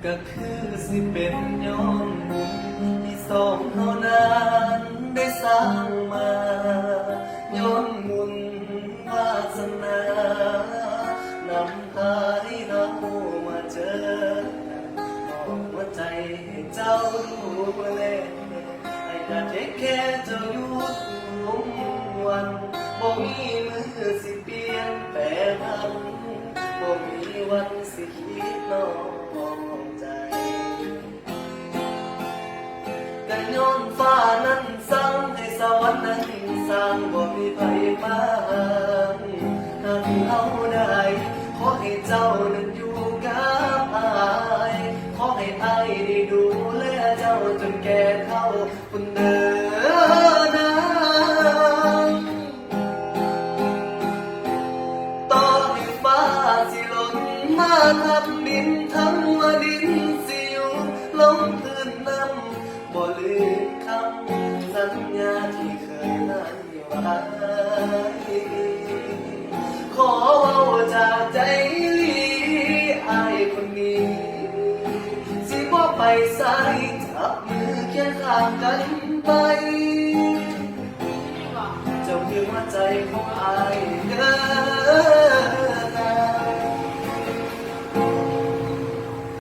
ກໍຄືຊິເປັນຍ້ອນບຸນທີ່ສອງເຮົານັ້ນໄດ້ສ້າງມາ, ຍ້ອນບຸນວາສະໜານຳພາໃຫ້ເຮົາມາເຈີກັນ, ມອບຫົວໃຈໃຫ້ເຈົ້າດູແລ, ອ້າຍກະເທກແຄເຈົ້າຢູ່ທຸກວັນ, ບໍ່ມີມື້ຊິປ່ຽນແປງຜັນ, ບໍ່ມີວັນ ຊິຄິດນອກໃຈ. ກະຍ້ອນຟ້ານັ້ນສັ່ງ ໃຫ້ສະຫວັນນັ້ນສ້າງ, ບໍ່ມີໃຜມາຫ້າມຮັກເຮົາໄດ້. ຂໍໃຫ້ເຈົ້ານັ້ນຢູ່ກັບອ້າຍ, ຂໍໃຫ້ອ້າຍໄດ້ດູແລເຈົ້າຈົນແກ່ເຖົ້າ ພຸ້ນເດີນາງ. ຕໍ່ໃຫ້ຟ້າຊິຫຼົ່ນມາທັບດິນ, ທັງວ່າດິນຊິຢູ່ລົງພື້ນນຳ, ບໍ່ລືມຄຳສັນຍາທີ່ເຄີຍໃຫ້ໄວ້. ຂໍເວົ້າຈາກໃຈອີ່ຫຼີ, ອ້າຍຄົນນີ້ ຊິບໍ່ໄປໃສ, ຈັບມືຄຽງຂ້າງກັນໄປ. ເຈົ້າຄືຫົວໃຈຂອງອ້າຍເດີ.